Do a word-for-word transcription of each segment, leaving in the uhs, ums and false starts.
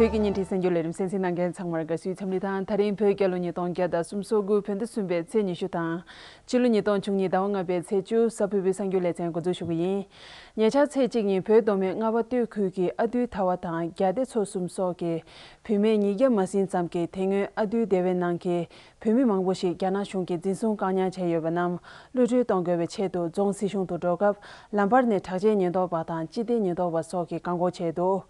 བོད་ཀྱི་བརྙན་འཕྲིན་གསར་འགྱུར་ལས་རིམ་གསན་གཟིགས་གནང་མཁན་ཚང་མར་དགའ་བསུའི་འཚམས་འདྲི་དང་། ད་རིང་བོད་རྒྱལ་ལོ་ཉིས་སྟོང་བརྒྱ་དང་སུམ་ཅུ་སོ་དགུ་བོད་ཟླ་གསུམ་པའི་ཚེས་ཉི་ཤུ་དང་། སྤྱི་ལོ་ཉིས་སྟོང་བཅུ་གཉིས་ཟླ་བ་ལྔ་པའི་ཚེས་བཅུ། གཟའ་ཕུར་བུའི་གསར་འགྱུར་ལེ་ཚན་འགོ་འཛུགས་ཞུ་གི་ཡིན། ཉེ་ཆར་ཚེས་གཅིག་ཉིན་བོད་མདོ་སྨད་རྔ་བ་སྟོད་ཁུལ་གྱི་ཨ་ཏུའི་ཐ་བ་དང་རྒྱ་སྡེ་ཚོ་གསུམ་སོགས་ཀྱི་བུད་མེད་ཉིས་བརྒྱ་མ་ཟིན་ཙམ་གྱིས་དེ་སྔོན་ཨ་ཏུའི་སྡེ་བའི་ནང་གི་བུད་མེད་མང་པོ་ཞིག་རྒྱ་ནག་གཞུང་གིས་འཛིན་བཟུང་བཀག་ཉར་བྱས་ཡོད་པ་རྣམས་གློད་གྲོལ་གཏོང་དགོས་པའི་ཆེད་དུ་རྫོང་སྲིད་གཞུང་དུ་འགྲོ་སྐབས། ལམ་བར་ནས་དྲག་ཆས་ཉེན་རྟོག་པ་དང་སྤྱི་བདེ་ཉེན་རྟོག་པ་སོགས་ཀྱིས་བཀག་འགོག་བྱས་འདུག་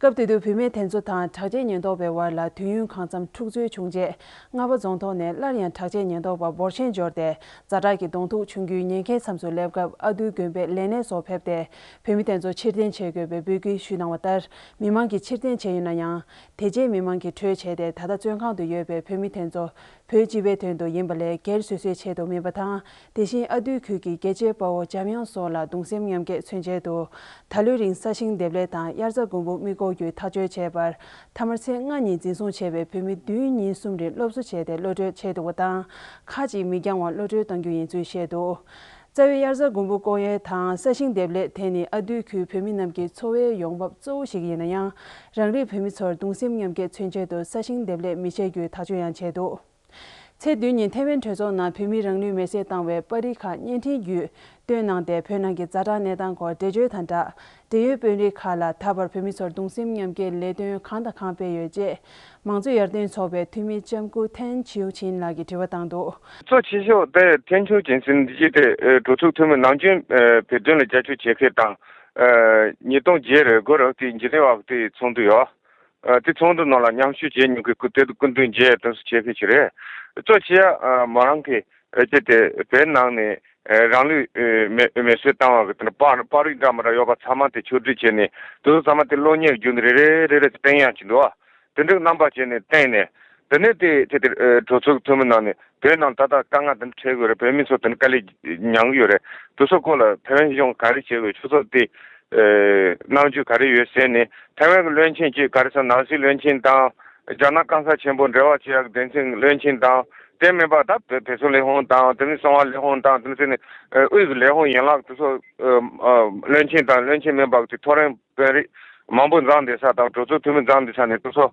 སྐབས་དེ་དུས་བུད་མེད་དེ་ཚོ་དང་དྲག་ཆས་ཉེན་རྟོག་པའི་བར་ལ་དུས་ཡུན་གང་འཚམ་འཁྲུག་རྩོད་བྱུང་རྗེས། རྔ་བ་རྫོང་ཐོག་ནས་སླར་ཡང་དྲག་ཆས་ཉེན་རྟོག་པ་འབོར་ཆེན་འབྱོར་ཏེ། ཛ་དྲག་གི་གདོང་ཐུག་བྱུང་རྒྱུའི་ཉེན་ཁའི་མཚམས་སུ་སླེབས་སྐབས། ཨ་ཏུའི་དགོན་པའི་ལས་སྣེ་སོགས་ཕེབས་ཏེ། བོད་མི་དེ་ཚོ་ཕྱིར་འཐེན་བྱེད་དགོས་པའི་འབོད་སྐུལ་ཞུས་གནང་བ་ལྟར། མི་མང་གིས་ཕྱིར་འཐེན་བྱས་ཡོད་ན་ཡང་། དེ་རྗེས་མི་མང་གིས་བྲོས་བྱས་ཏེ། ད་ལྟ་བཙོན་ཁང་དུ་ཡོད་པའི་བོད་མི་དེ་ཚོ་བོད་སྤྱི་པའི་དོན་དུ་ཡིན་པ་ལས། སྒེར་སོ་སོའི་ཆེད་དུ་མིན་པ་དང་། དེ་བཞིན་ཨ་ཏུའི་ཁུལ་གྱི་རྒྱལ་གཅེས་དཔའ་བོ་འཇམ་དབྱངས་སོགས་ལ་གདུང་སེམས་མཉམ་སྐྱེད་མཚོན་ཆེད་དུ། ད་ལོའི་རིང་ས་ཞིང་འདེབས་ལས་དང་དབྱར་རྩྭ་དགུན་འབུ་མི་བཀོག་རྒྱུའི་ཐག་གཅོད་བྱས་པར། མཐའ་མར་ཚེས་ལྔ་ཉིན་འཛིན་བཟུང་བྱས་པའི་བོད་མི་བདུན་ཉིན་གསུམ་རིང་སློབ་གསོ་བྱས་ཏེ་གློད་གྲོལ་བྱས་འདུག་པ་དང་། ཁག་ཅིག་མི་འགྱངས་བར་གློད་གྲོལ་གཏང་རྒྱུ་ཡིན་ཚུལ་བཤད་འདུག་རྩ་བའི་དབྱར་རྩྭ་དགུན་འབུ་བཀོག་ཡས་དང་ས་ཞིང་འདེབས་ལས་དེ་ནི་ཨ་ཏུའི་ཁུལ་བོད་མི་རྣམས་ཀྱི་འཚོ་བའི་ཡོང་འབབ་གཙོ་བོ་ཞིག་ཡིན་ན་ཡང་། རང་རིགས་བོད་མི་ཚོར་གདུང་སེམས་མཉམ་སྐྱེད་མཚོན་ཆེད་དུ་ས་ཞིང་འདེབས་ལས་མི་བྱེད་རྒྱུའི་ཐག་གཅོད་ཡང་བྱས་འདུག་ཚེས་བདུན་ཉིན་ཐེ་ཝན་གྲོས་ཚོགས་ནང་བོད་མིས་རང་ལུས་མེར་སྲེག་བཏང་བའི་པར་རིས་ཁག་བརྙན་འཕྲིན་བརྒྱུད་བཏོན་གནང་སྟེ། བོད་ནང་གི་ཛ་དྲག་གནས་སྟངས་སྐོར་འགྲེལ་བརྗོད་དང་སྦྲགས། འབྲེལ་ཡོད་དཔོན་རིགས་ཁག་ལ་ད་བར་བོད་མི་ཚོར་གདུང་སེམས་མཉམ་སྐྱེད་ལས་དོན་གང་དང་གང་སྤེལ་ཡོད་ཅེས། མང་གཙོ་ཡར་ཐོན་ཚོགས་པའི་འཐུས་མི་ལྕམ་སྐུ་ཐན་ཆིའུ་ཆིན་ལགས་ཀྱིས་དྲི་བ་བཏང་འདུག་གཙོ་ཆེ་ཤོས་དེ་ཐན་ཆུ་ཅིན་ཟིན་འདི་ཅི་དེ་གྲོས་ཚོགས་འཐུས་མི་ནམ་རྒྱུན་བོད་དོན་ལ་རྒྱབ་སྐྱོར་བྱེད་མཁན་དང་། ཉིས་སྟོང་བརྒྱད་རེ་དགུ་རེ་དེ་འཇིགས་མེད་དབང་འདུས་ཚོགས་འདུ་ཡོད། དེ་ཚོགས་འདུ་ནང་ལ་མཉམ་ཞུགས་བྱེད་མྱོང་མཁན་སྐུ་དེ་སྐུ་མདུན་མཇལ་དུ་བྱེད་མཁན་ཞིག་རེད། གཙོ་ཆེ་མོ་རང་གི་ཅི་དེ་བོད་ནང་ནས་རང་ལུས་མེ་མེ་གསོད་བཏང་བ་གི་དེ་པར་པར་རིས་འདྲ་མི་འདྲ་ཡོད་པ་ཚང་མ་དེ་ཕྱོགས་སྒྲིག་བྱས་ནས་དེ་ཚོ་ཚང་མ་དེ་གློག་བརྙན་བརྒྱུད་ནས་རེ་རེ་རེ་རེ་བསྟན་ཡག་ཅིག་འདུག་དེ་འདྲའི་རྣམ་པ་བྱས་ནས་བསྟན་ནས། དེ་ནས་དེ་དེ་དེ་གྲོས་ཚོགས་འཐུས་མི་ནང་ནས་བོད་ནང་ད་ལྟ་དཀའ་ངལ་དེ་འདྲ་འཕྲད་ཀྱི་ཡོད་རེད། བོད་མི་ཚོ་དེ་འདྲ་དཀའ་ལས་མྱངས་ཀྱི་ཡོད་རེད། དེ་ཚོ་སྐོར་ལ་ཐེ་ཝན་གཞུང་ག་རེ་བྱེད་དགོས། ཆུ་ཚོད་དེ་གནང་རྒྱུ་ག་རེ་ཡོད་ཟེར་ནས། ཐེ་ཝན་གྱི་བློན་ཆེན་གྱིས་ག་རེ་ཟེར། ནང་སྲིད་བློན་ཆེན་དང་། རྒྱ་ནག་གང་ཟག་ཆེན་པོ་འབྲེལ་བ་བྱེད་ཡག་སྡེ་ཚན་གྱི་བློན་ཆེན་དང་། དེ་མིན་པ་ད་བོད་བོད་སོག་ལས་ཁུངས་དང་། དེ་ནས་གསང་བ་ལས་ཁུངས་དང་། དེ་ནས་དེ་ནས་དབུས་ཀྱི་ལས་ཁུངས་ཡན་ལག་དེ་ཚོ་བློན་ཆེན་དང་བློན་ཆེན་མིན་པ་གི་མཐོ་རིམ་དཔོན་རིགས་མང་པོ་འཛོམས་བསྡད་ས་དང་། གྲོས་ཚོགས་འཐུས་མི་འཛོམས་བསྡད་ས་ནས་དེ་ཚོ་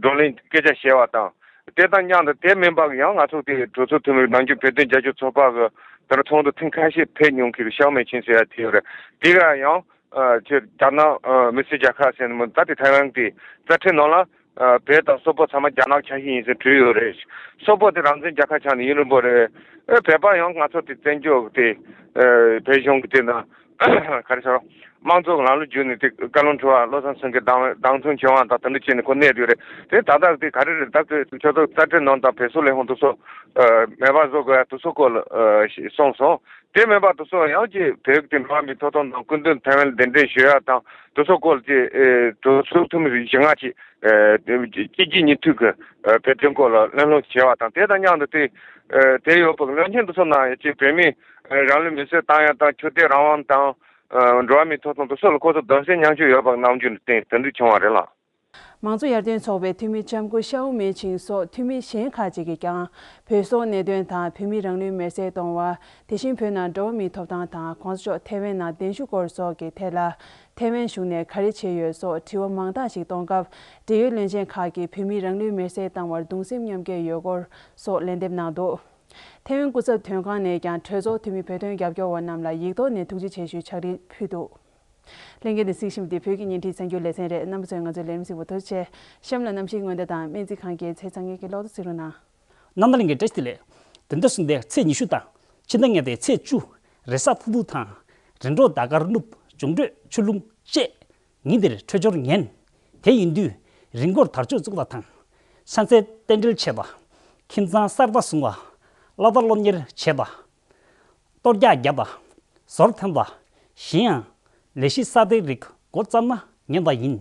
བགྲོ་གླེང་སྐད་ཆ་བཤད་པ་དང་། དེ་དང་མཉམ་དུ་དེ་མིན་པ་གི་ཡང་ང་ཚོ་དེ་གྲོས་ཚོགས་འཐུས་མི་ནམ་རྒྱུན་བོད་དོན་རྒྱབ་སྐྱོར་ཚོགས་པ་གི་དེར་ཚོགས་འདུ་ཐེངས་ཁ་ཤས་ཕེབས་མྱོང་མཁན་གི་ཤའོ་མེ་ཆིན་ཟེར་ཡ་དེ་ཡོད་རེད། དེ་ག་ཡང་ཨ་ཁྱེད་རྒྱ་ནག་ཨ་མི་སེར་རྒྱལ་ཁབ་ཟེར་ནས་མོ་ད་དེ་ཐའེ་ཝན་དེ་རྩ་ཁྲིམས་ནང་ལ་ཨ་བོད་དང་སོག་པོ་ཚང་མ་རྒྱ་ནག་ཆ་ཤས་ཡིན་ཟེར་བྲིས་ཡོད་རེད། སོག་པོ་དེ་རང་བཙན་རྒྱལ་ཁབ་ཆགས་ནས་ཡུན་རིང་པོ་རེད། ཨེ་བོད་པ་ཡང་ང་ཚོ་དེ་བཙན་བྱོལ་དེ་ཨ་བོད་གཞུང་གི་དེ་ན་ག་རེ་ཟེར། དམངས་གཙོ་གི་ལམ་ལུགས་བརྒྱུད་ནས་དེ་བཀའ་བློན་ཁྲི་པ་བློ་བཟང་སེང་གེ་བདམས་བདམས་ཐོན་བྱུང་བ་དང་དེ་འདྲ་བྱས་ནས་ཁོ་གནས་ཡོད་རེད། དེ་ད་ལྟ་དེ་ག་རེ་རེད། ད་དེ་ཁྱོད་ཚོ་རྩ་ཁྲིམས་ནང་དང་བོད་སོག་ལས་ཁུངས་དེ་ཚོ་ཨ་མེད་པ་བཟོ་དགོས་ཡ་དེ་ཚོ་སྐོར་ལ་ཨ་གསུངས་སོང་། དེ་མིན་པ་དེ་ཚོ་ཡང་ཅིག་བོད་ཀྱི་འགྲོ་བ་མིའི་ཐོབ་ཐང་དང་སྐུ་མདུན་ཐའེ་ཝན་ལ་གདན་འདྲེན་ཞུ་ཡ་དང་དེ་ཚོ་སྐོར་ལ་ཅིག་ཨེ་གྲོས་ཚོགས་འཐུས་མི་བཞི་ལྔ་ཅིག་ཨེ་གཅིག་རྗེས་གཉིས་མཐུད་ཀྱི་ཨེ་བོད་དོན་སྐོར་ལ་གླེང་སློང་བྱས་པ་དང་། དེ་དང་མཉམ་དུ་དེ་ཨེ་དེ་ཡོད་པ་གི་བློན་ཆེན་དེ་ཚོ་ནང་ཡང་ཅིག་བོད་མི་ཨེ་རང་ལུས་མེར་སྲེག་བཏང་ཡ་དང་ཆོས་དད་རང་དབང་དང་ཨེ་འགྲོ་བ་མིའི་ཐོབ་ཐང་དེ་ཚོ་ལ་ཁོ་ཚོ་གདུང་སེམས་མཉམ་སྐྱེད་ཡོད་པ་གི་རྣམ་འགྱུར་བསྟན། དེ་འདྲ་བྱུང་བ་རེད་ལགས། མང་གཙོ་ཡར་ཐོན་ཚོགས་པའི་འཐུས་མི་ལྕམ་སྐུ་ཤའོ་མེ་ཆིང་སོགས་འཐུས་མི་གཞན་ཁག་ཅིག་གིས་ཀྱང་བོད་སོག་གནད་དོན་དང་བོད་མིའི་རང་ལུས་མེར་སྲེག་གཏོང་བ། དེ་བཞིན་བོད་ནང་འགྲོ་བ་མིའི་ཐོབ་ཐང་དང་གོང་ས་མཆོག་ཐའེ་ཝན་ནང་གདན་ཞུ་སྐོར་སོགས་ཀྱི་ཐད་ལ་ཐའེ་ཝན་གཞུང་ནས་ག་རེ་བྱས་ཡོད་སོགས་དྲི་བ་མང་དག་ཞིག་གཏོང་སྐབས། འབྲེལ་ཡོད་བློན་ཆེན་ཁག་གིས་བོད་མིའི་རང་ལུས་མེར་སྲེག་བཏང་བར་གདུང་སེམས་མཉམ་སྐྱེད་ཡོད་སྐོར་སོགས་ལན་འདེབས་གནང་འདུག་ཐའེ་ཝན་སྐུ་ཚབ་དོན་ཁང་ནས་ཀྱང་གྲོས་ཚོགས་འཐུས་མི་བོད་དོན་རྒྱབ་སྐྱོར་བ་རྣམས་ལ་ཡིག་ཐོག་ནས་ཐུགས་རྗེ་ཆེ་ཞུའི་ཕྱག་བྲིས་ཕུལ་འདུག་ལྷན་རྒྱས་ནས་གཟིགས་བཞིན་པ་དེ་བོད་ཀྱི་བརྙན་འཕྲིན་གསར་འགྱུར་ལེ་ཚན་རེད། རྣམ་པ་ཚོས་ང་ཚོའི་ལས་རིམ་གཟིགས་པར་ཐུགས་རྗེ་ཆེ། གཤམ་ལ་གནམ་གཤིས་སྔོན་བརྡ་དང་སྨན་རྩིས་ཁང་གི་ཚེས་གྲངས་ཀྱི་གློག་བརྡ་གཟིགས་རོགས་གནང་། རྣམ་པ་ལྷན་རྒྱས་བཀྲ་ཤིས་བདེ་ལེགས། དེ་འདྲ་སོང་སྟེ་ཚེས་ཉི་ཤུ་དང་ཕྱི་ཟླ་ལྔ་པའི་ཚེས་བཅུ། རེས་གཟའ་ཕུར་བུ་དང་རེས་གཟའ་ཟླ་སྐར་སྣུབ། འབྱུང་འཕྲོད་ཆུ་ཀླུང་བཅས་ཉིན་འདིར་འཕྲོད་སྦྱོར་ངན། དེ་ཡིན་དུས་རི་མགོར་དར་ལྕོག་བཙུགས་པ་དང་། ཤ་ཚལ་རྟེན་འབྲེལ་བྱེད་པ། ཁྱིམ་ཚང་གསར་པ་བཟུང་བ། གླ་དར་སློབ་གཉེར་བྱེད་པ། གཏོར་རྒྱག་བརྒྱབ་པ། ཟོར་འཐེན་པ། གཞན་ཡང་ལས་གཞི་གསར་པའི་རིགས་འགོ་བརྩམས་ན་ཉན་པ་ཡིན།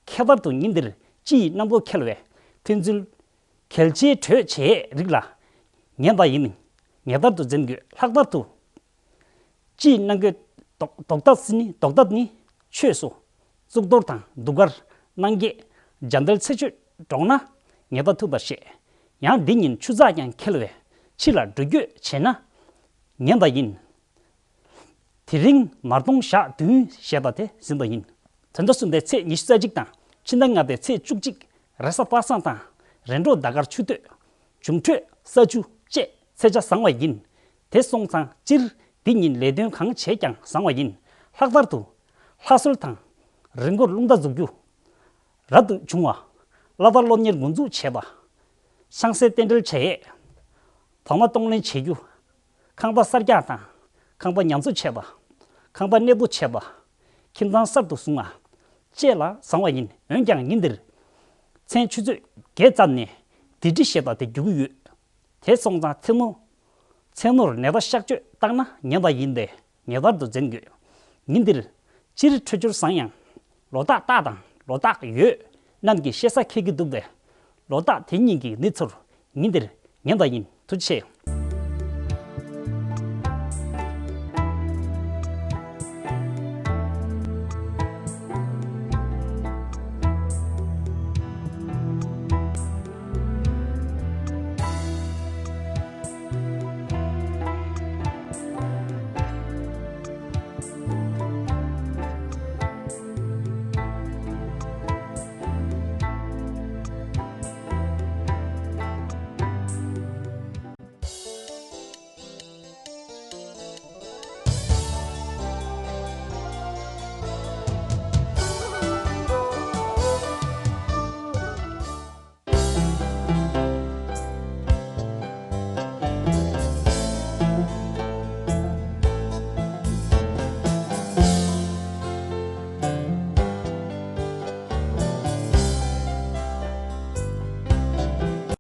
ཁྱད་པར་དུ་ཉིན་འདིར་སྤྱི་ཡི་གནམ་སྒོ་འཁེལ་བས་ཕན་ཚུན་གལ་ཆེའི་གྲོས་བྱེད་རིགས་ལ་ཉན་པ་ཡིན། ངེས་པར་དུ་འཛེམ་དགོས། ལྷག་པར་དུ་སྤྱི་ཡི་གནམ་སྒོའི་རྡོག་རྡོག་རྡབ་ནི་རྡོག་རྡབ་ནི་ཆོས་སོ། གཙུག་ཏོར་དང་གདུགས་དཀར་སྣང་བརྒྱད་འཇམ་དཔལ་ཚེ་ཆོས་འགྲོགས་ན་ངེས་པར་ཐུག་པར་བཤད། ཡང་འདི་ཉིན་ཆུ་ཚགས་ཀྱང་འཁེལ་བས་ཕྱི་ལ་འགྲོ་སྐྱོད་བྱེད་ན་ཉན་པ་ཡིན། དེ་རིང་མར་གདོང་ཞག་བདུན་ཞེས་པ་དེ་ཟིན་པ་ཡིན། དོན་དུ་གསུངས་པའི་ཚེས་ཉི་ཤུ་རྩ་གཅིག་དང་ ཕྱི་ཟླ་ལྔ་པའི་ཚེས་བཅུ་གཅིག་རེས་གཟའ་པ་སངས་དང་། རེས་འགྲོགས་ཟླ་སྐར་ཆུ་སྟོད། འབྱུང་འཕྲོད་ས་ཆུ་བཅས་ཚེས་ཆ་བཟང་བ་ཡིན། དེ་སོང་ཙང་སྤྱིར་འདི་ཉིན་ལས་དོན་གང་བྱས་ཀྱང་བཟང་བ་ཡིན། ལྷག་པར་དུ་ལྷ་གསོལ་དང་། རི་མགོར་རླུང་རྟ་འཛུགས་རྒྱུ། རབ་ཏུ་བྱུང་བ། བླ་རྟ་སློབ་གཉེར་འགོ་འཛུགས་བྱས་པ། ཆང་སའི་རྟེན་འབྲེལ་བྱས་ཡས། བག་མ་གཏོང་ལེན་བྱེད་རྒྱུ། ཁང་པ་གསར་རྒྱག་དང་། ཁང་པ་ཉམས་གསོ་བྱས་པ། ཁང་པ་གནས་སྤོ་བྱས་པ། ཁྱིམ་ཚང་གསར་དུ་བཟུང་བ། བཅས་ལ་བཟང་བ་ཡིན། འོན་ཀྱང་ཉིན་འདིར། མཚན་ཆུ་ཚོད་བརྒྱད་ཙམ་ནས་སྡིག་སྒྲིབ་ཞེས་པ་དེ་རྒྱུག་གི་ཡོད། དེ་སོང་ཙང་མཚན་མོ། མཚན་མོར་ནད་པ་གཤགས་བཅོས་བཏང་ན་ཉེན་པ་ཡིན་པས་ངེས་པར་དུ་འཛེམ་དགོས། ཉིན་འདིར་སྤྱིར་འཕྲོད་སྦྱོར་བཟང་ཡང་། ལོ་རྟགས་རྟགས་དང་ལོ་རྟགས་ཡོད་རྣམས་ཀྱིས་ཤེས་ས་འཁེལ་གྱི་འདུག་པས། ལོ་རྟགས་དེ་གཉིས་ཀྱི་མི་ཚོར་ཉིན་འདིར་ཉེན་པ་ཡིན། ཐུགས་རྗེ་ཆེ།